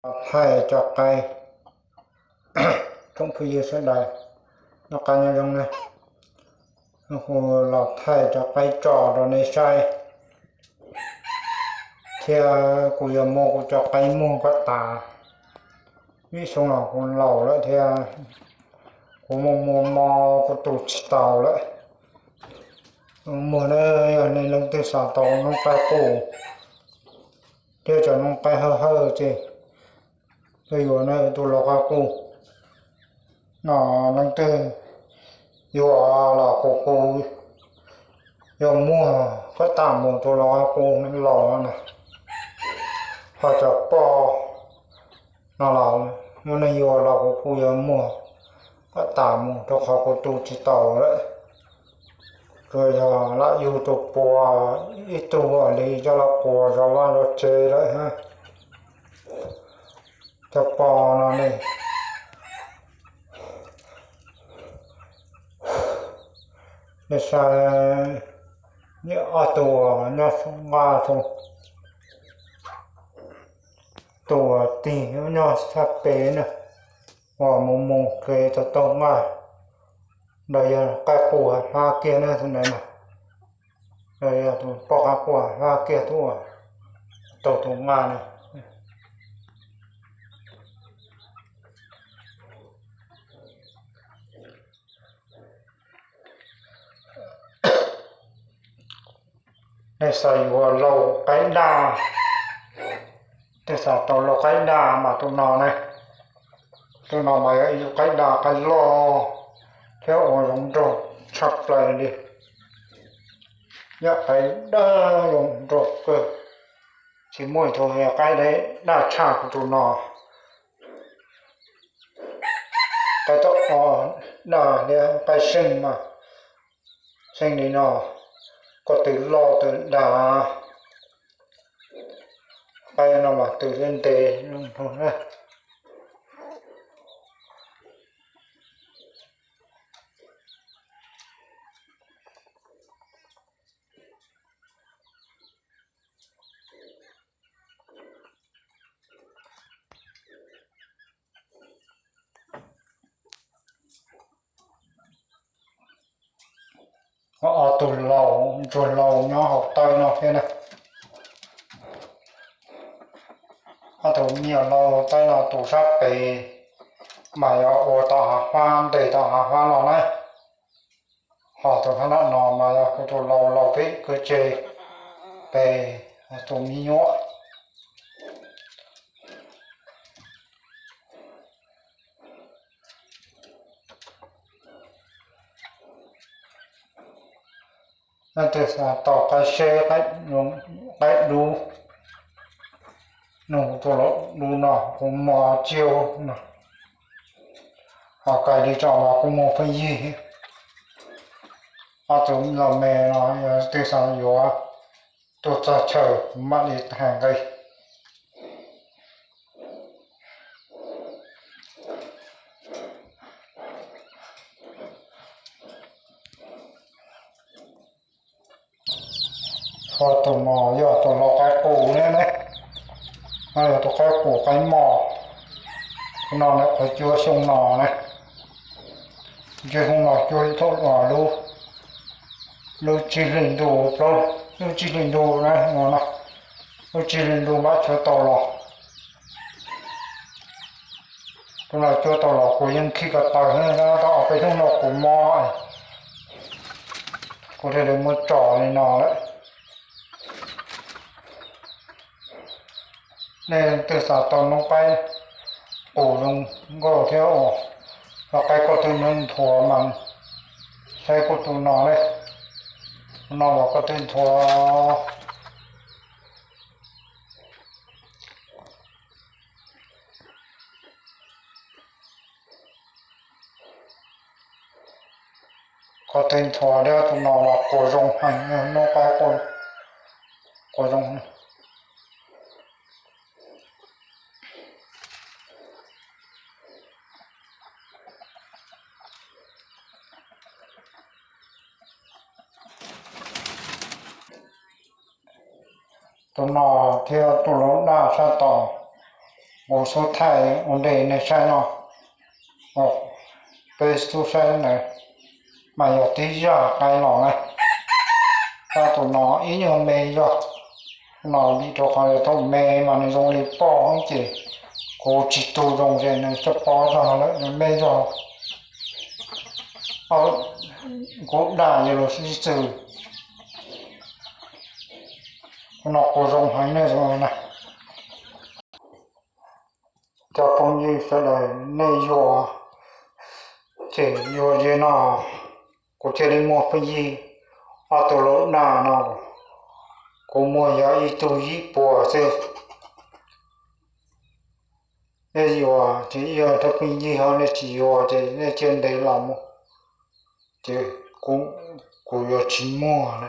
Los thaij cov qaib, tsoom phooj ywg sawv daws, noj qab nyob zoo na. Kuv los thaij cov qaib tso rau nej saib, thiab kuv yuav muab kuv cov qaib muag kom tas. Vim xyoo no kuv laus lawm thiab, kuv muaj muaj mob kuv tu tsis tau lawm. Muag na, yog nej leej twg xav tau noob qaib qus thiab cov noob qaib hawj hawj ces tuaj yuav na, tus lau qaib qus no. Leej twg yuav los kuv kuv yuav muag kom tas mus, tus lau qaib qus laus na. Ho cov poj no los muaj neeg yuav los kuv kuv yuav muag kom tas mus, rau qhov kuv tu tsis tau lawm. Tsuas yog lam yug tus puav ib tug li coj los quas zov vaj zov tsev lawm. Cov poj no ne, nej saib, nyob ob tug nyob nqaj, tus tig nyob sab pem na, uas mus mus kev tau taug nqaj. Ntawd yog qaib qus hlab kiag na tus ntawd na. Ntawd yog tus poj qaib qus hlab kiag tuaj taug tus nqaj na. Nej xav yuav lau qaib daj, nej xav tau lau qaib daj mas tus no ne. Tus no mas yog ib tug qaib daj qaib loj thiab ua zoo nraug tshaj plaws li. Yog qaib daj zoo nraug kawg, tsis muaj ib tug qaib daj tshaj kuv tus no. Qaib tom qab daj thiab qaib seej mas seej li no, ko tw loj tw dav, qaib no mas tw liab ntev. Ob tug laus ntsuag laus nyob hauv taw no thiab na. Ob tug me nyuam laus taw no tus sab pem mas yog ua tom hav fab, ntes tom hav fab los na. Ho tus sab nram no mas yog kuv tus laus laus pem kwj tseg pem tus me nyuam. Leej twg xav tau qaib seb, qaib dub, nug tus laus dub no kuv muaj tsiaj no, ho kais li tso los kuv muaj pheej yig. Ob tug laus me no yog twg xav yuav tuaj txog chaw kuv mam li hais nqe. Ho tus no yog tus lau qaib qus ne, no yog tus qaib qus qaib mos. Tus no lawv qhuav cuab xyoo no ne, cuab xyoo no cuab thaum lub tsib hlis ntuj, lub tsib hlis ntuj na, lub tsib hlis ntuj mam cuab tau los. Tus no cuab tau los kuv yeej khij ko taw, tau ob peb hnub no kuv mob, kuv thiaj li muab tso li no lawm. Nej twg xav tau noob qaib qus zoo nkauj thiab uas lau qaib koj twg nthuav nthuav mas saib kuv tus no ne, tus no los koj twg nthuav. Koj twg nthuav thiab tus no los quas zoo heev, noob qaib quas zoo. Tus no thiab tus laus daj sab tod, Kuv xub thaij ua ntej nej saib no, peb xub saib ntawd mas yog tib zaj qai los na. Tab tus no ib nyuag me zog no, vim rau qhov yog thaum me mas nws zoo li poj ces kuv tsis tu zoo ces nws coj pob zog lawm, nws me zog. Kuv daj yog los sib xws, no kuv zoo heev na. Cov phooj ywg sawv daws nej yuav, ces yuav ze no, kuv cia li muag phooj ywg ob tug laus daj no, kuv muag yog ib tug yim puas xwb. Nej yuav ces yog rau phooj ywg ho, nej tsis yuav ces nej cia ntev los mus, ces kuv yuav tsis muag na.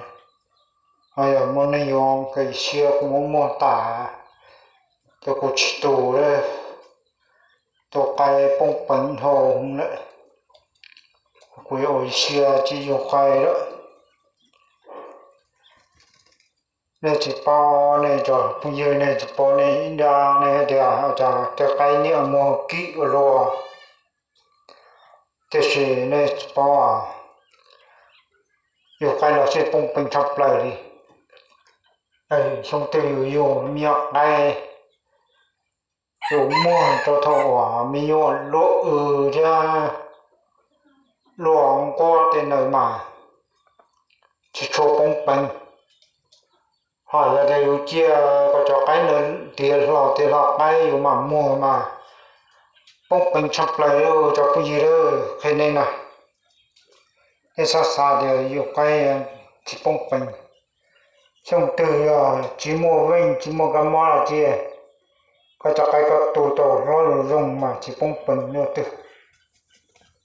Ho yog muaj neeg yuav ces cia kuv muab muag tas, ces kuv tsis tu lawm. Tus qai poob peev dhau lawm, kuv yuav ua sia tsis yug qai lawm. Nej tsis paub, nej cov phooj ywg nej tsis paub, nej ib nrab nej tias cov qai niam muag kim ua luaj, tiam sis nej tsis paub, yug qai los seb poob peev tshaj plaws li. Xyoo twg yus yug me nyuam qai, yus muag rau thaum uas me nyuam luaj w thiab luaj nquab tej ntawd mas tsis tshua poob peev. Ho yog tias yus cia kom cov qaib ntawd tiav hlo tiav hlo qaib yus mam muag mas poob peev tshaj plaws li. Cov phooj ywg, qhia nej na, nej xav xav tias yus qaib tsis poob peev. Xyoo twg yog tsis muaj veej tsis muaj kab mob los cia, koj cov qaib koj tu tau hlob zoo zoo mas tsis poob peev hnub twg.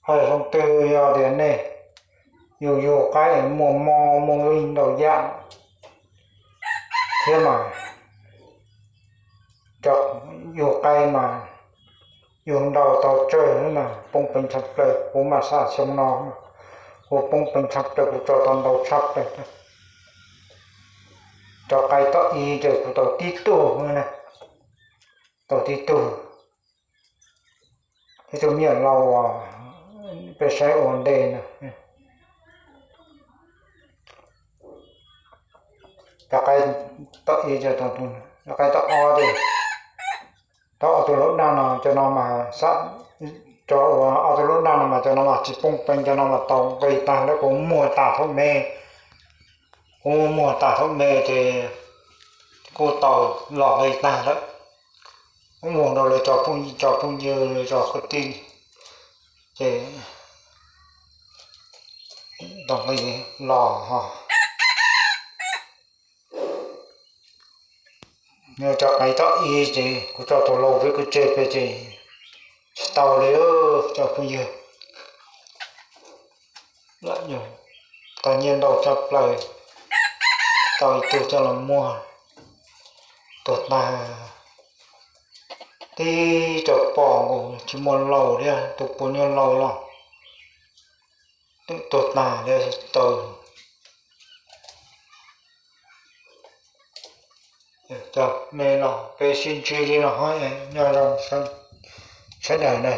Ho xyoo twg yog tias nej yus yug qaib muaj mob muaj veej ntau yam thiab mas, cov yug qaib mas yug ntau tau tsawg mas poob peev tshaj plaws. Kuv mas xav xyoo no kuv poob peev tshaj plaws, kuv tso tau ntau tshaj plaws. Cov qaib tom ib ces kuv tau tib tug, tau tib tug, ib tug me nyuam laus, peb saib ua ntej na. Cov qaib tom ib, cov qaib tom ob, tau ob tug laus daj no, cov no mas, cov uas ob tug laus daj no mas cov no mas tsis poob peev, cov no mas tau nqis tag lawm, kuv muag tas thaum me, kuv muag tas thaum me ces kuj tau los nqis tag lawm. Kuv muag rau lawv cov phooj ywg, cov kwv tij, ces tau nqis los ho. Cov qaib tom ib ces kuv tso tus laus peb kwv tse pem ces tsis tau li, cov phooj ywg. Tau nyiaj ntau tshaj plaws, tau ib tug coj los muag, tuag tag. Tib co pom nkaus tsis muaj laus thiab, tus puav nyuag laus los twb tuag tag thiab tsis tau. Cov me los peb sib ntsib li no, nyob zoo sawv daws na.